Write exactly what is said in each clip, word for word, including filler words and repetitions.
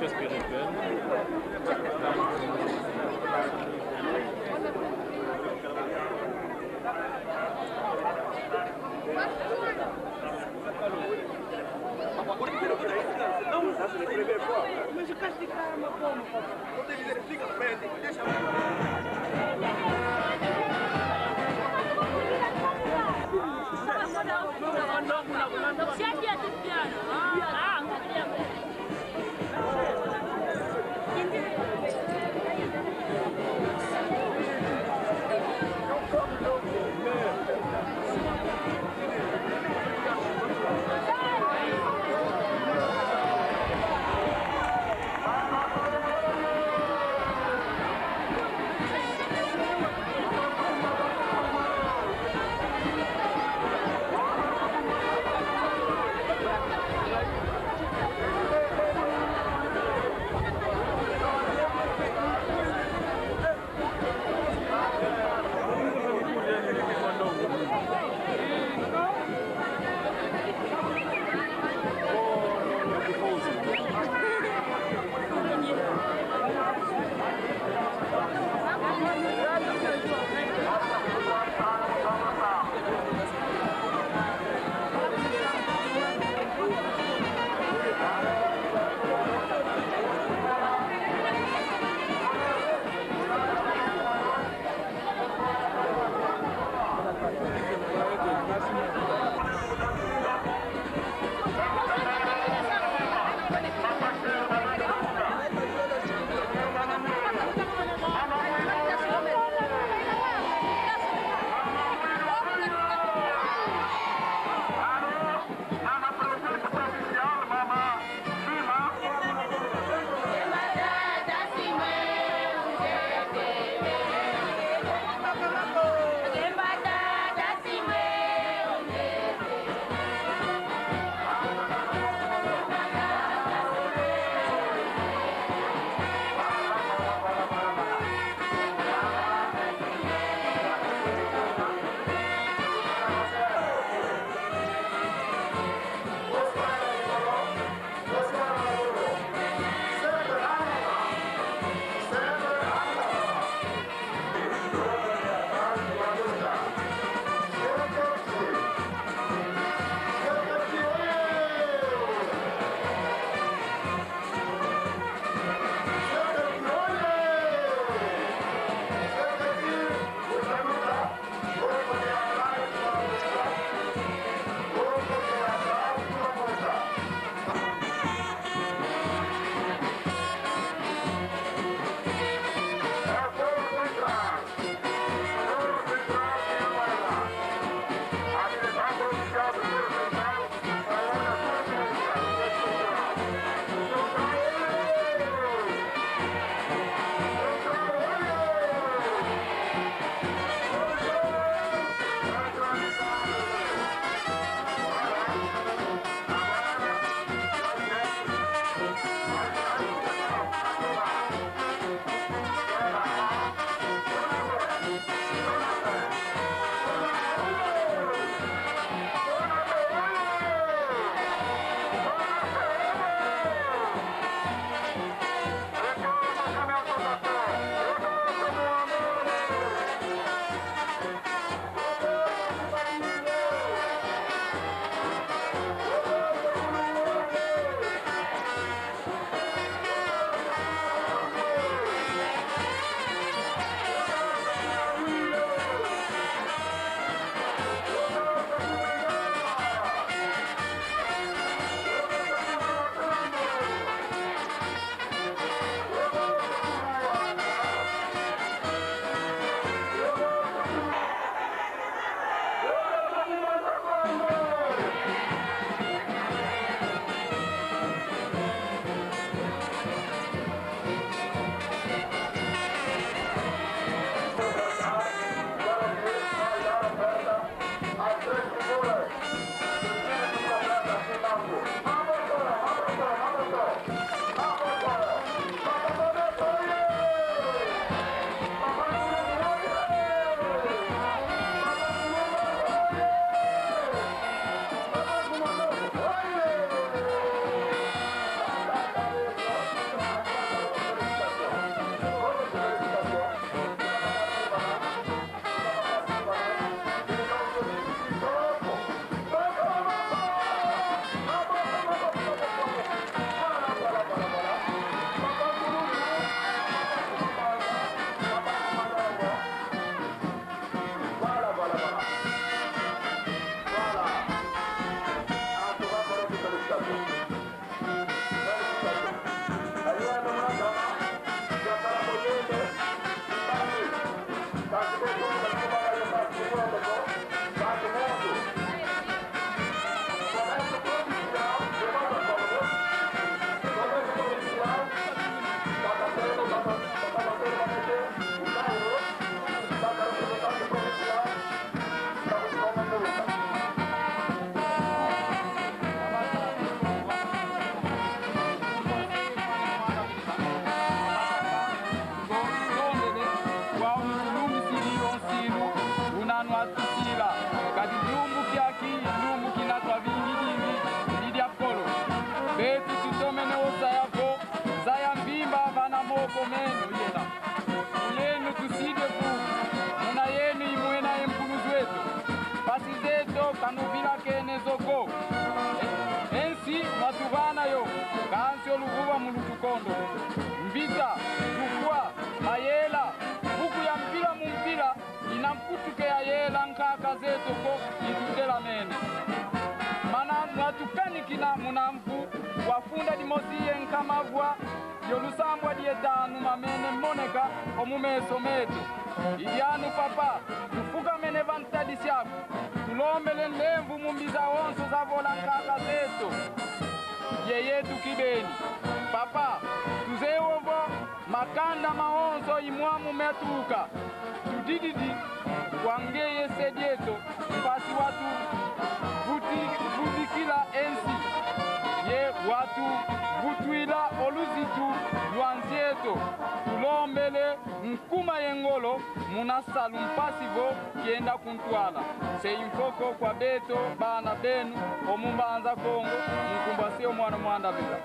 Spirituel. Nkaka zeto ko, itutelamene. Mana mwatukanikina muna mvu wa funda dimosi ye nkama vwa dio lusambwa die tanu mamene moneka o mu meso meto. Idi anu, Papa, tufukamene va ntadisi aku, tulombele nlemvu mu mbi zawonso zavola nkaka zeto ye yetu kibeni. Papa, tuzeye wo vo makanda mawonso i mwamu matuka. Tudididi kwa ngeye se dieto, mpasi watuvuti-, vutikila e nsi, ye watuvutwila o luzitu lwa nsi eto. Tulombele nkuma ye ngolo muna salu mpasi vo kienda kuntwala. Se i mfoko kwa beto bana benu o mu Mbanza Kongo, nkumbu a se o mwana Mwanda Vela.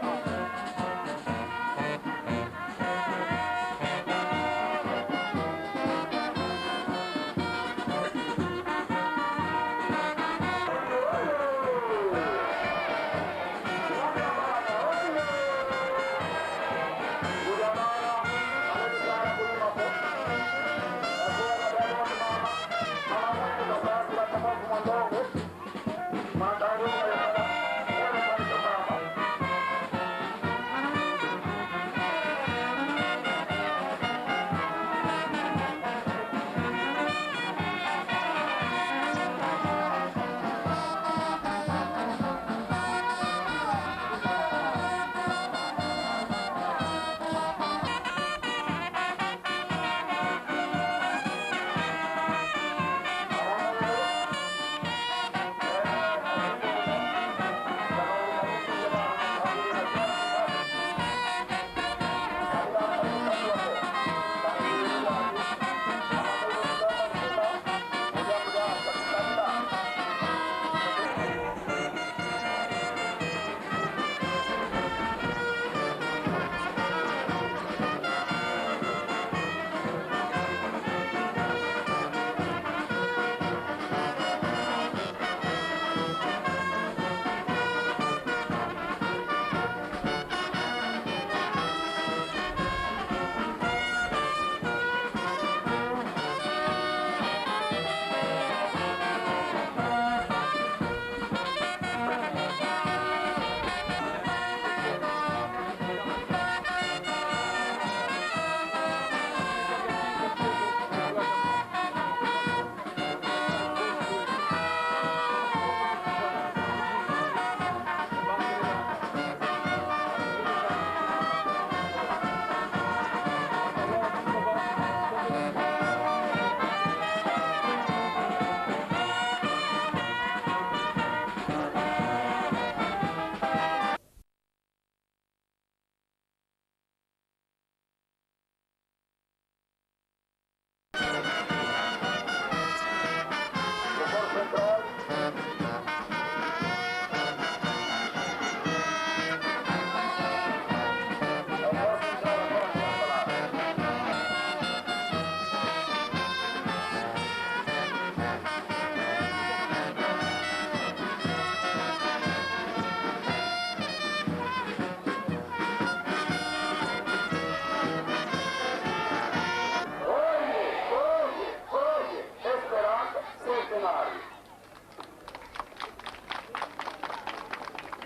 Oye, oye, oye, Esperança Centenário.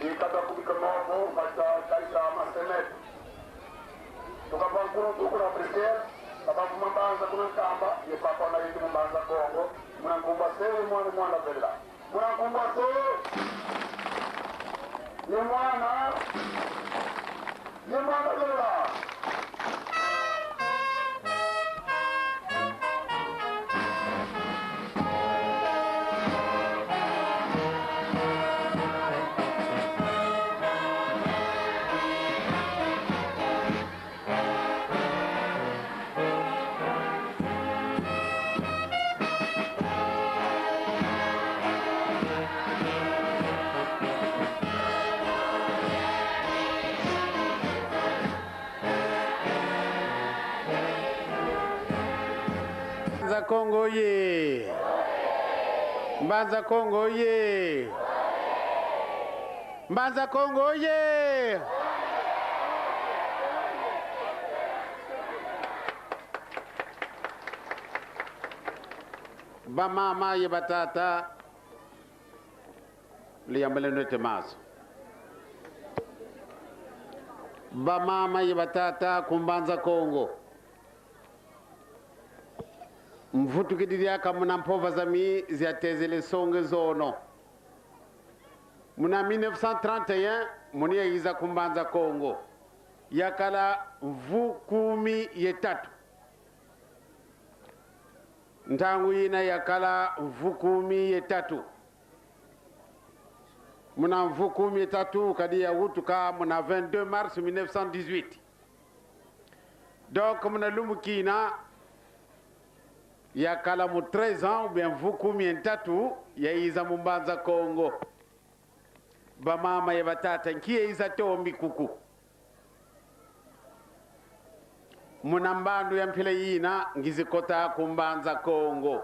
Ikata kubika moko, bata kaisa masemet. Tukavanga kunu tuku na Brisel, kavanga kuma mbanza kuna Nkamba, ye papa na yetu mu Mbanza Kongo, muna nkumbu a se, mwana, mwana Vela. Muna nkumbu a se, ye mwana, ye mwana Vela. Mbanza Kongo oye! Mbanza Kongo oye! Mbanza Kongo oye! Bamama ye batata, luyambale nwete mazu. Bamama ye batata ku Mbanza Kongo, mvutukidi diaka muna mpova zami ziatezele songa zono. Muna mille neuf cent trente et un, muna yayiza ku Mbanza Kongo, yakala mvu kumi ye tatu. Ntangu ina yakala mvu kumi ye tatu. Muna mvu kumi ye tatu kadi yawutuka muna vingt-deux mars mille neuf cent dix-huit. Donc, muna lumbu kina, yakala mu treize ans, ou bien mvu kumi ye ntatu, yayiza mu Mbanza Kongo. Bamama ye batata, nki yayiza tombi kuku? Muna mbandu ya mpila ina, ngizi kota ku Mbanza Kongo.